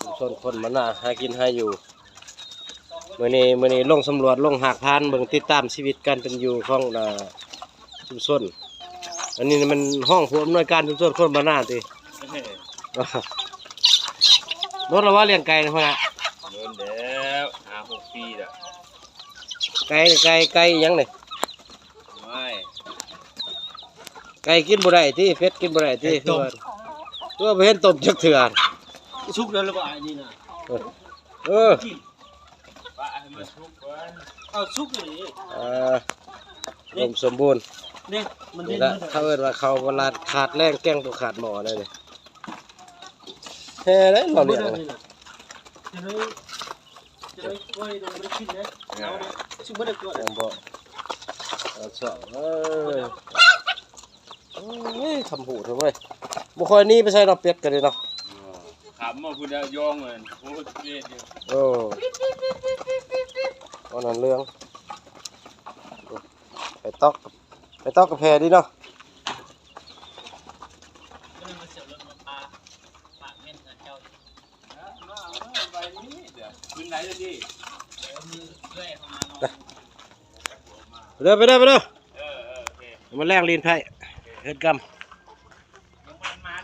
ຊຸມຊົນຄົນບ້ານນາຫາກິນຫາຢູ່. ມື້ນີ້ ມື້ນີ້ລົງສຳຫຼວດ ລົງຮາກຖານເບິ່ງ ຕິດຕາມຊີວິດການເປັນຢູ່ຂອງ ເອີ ຊຸມຊົນ. ອັນນີ້ແມ່ນຮອງຜູ້ອຳນວຍການຊຸມຊົນຄົນບ້ານນາຕິ? ໂດນລະວ່າລ້ຽງໄກ່ນະ ໂດນແລ້ວ ຫ້າຫົກປີແລ້ວ. ໄກ່ ໄກ່ ໄກ່ຫຍັງນີ້? ໂອ້ຍ ໄກ່ກິນບໍ່ໄດ້ຕິ? ເປັດກິນບໍ່ໄດ້ຕິ? ຄືວ່າ ຄືວ່າບໍ່ເຫັນຕົ້ມຈັກເທື່ອ. ສຸກແລ້ວລະບໍ່ ອັນນີ້ນະ? ເອີ ເອີ ປະໃຫ້ມັນສຸກກ່ອນ. ເອົາສຸກນີ້ ເອີ ອຸດົມສົມບູນ. ນີ້ ມັນ ນີ້ລະ ເຂົາເອີ້ນວ່າເຂົ້າບໍ່ລາດຂາດແລງ ແກງບໍ່ຂາດໝໍ້ ແນວນີ້. ແທ້ເດ້ ເຮົາລ້ຽງ ຈະໄດ້ ຈະໄດ້ໄວ້ ບໍ່ໄດ້ກິນເດ້. ເອີ ຊິບໍ່ໄດ້ກວດ ຍັງບໍ່ ເອີ ຊອກ ເອີ ໂອ້ຍ ຄຳຫູເດີ້ເວີຍ ບໍ່ຄ່ອຍໜີໄປໃສເນາະ ເປັດກໍດີເນາະ. ເອີ ຂາມມາພຸ້ນແລ້ວ ຢອງເລີຍ ໂອ້ຍ ເປັດຢູ່. ໂອ້ ອັນນັ້ນເລື່ອງ ໄປຕອກ ໄປຕອກກາແຟດີເນາະ. ເດີ ໄປເດີ ໄປເດີ ມາແລກຫຼິ້ນໄພ້ເຮັດກຳ.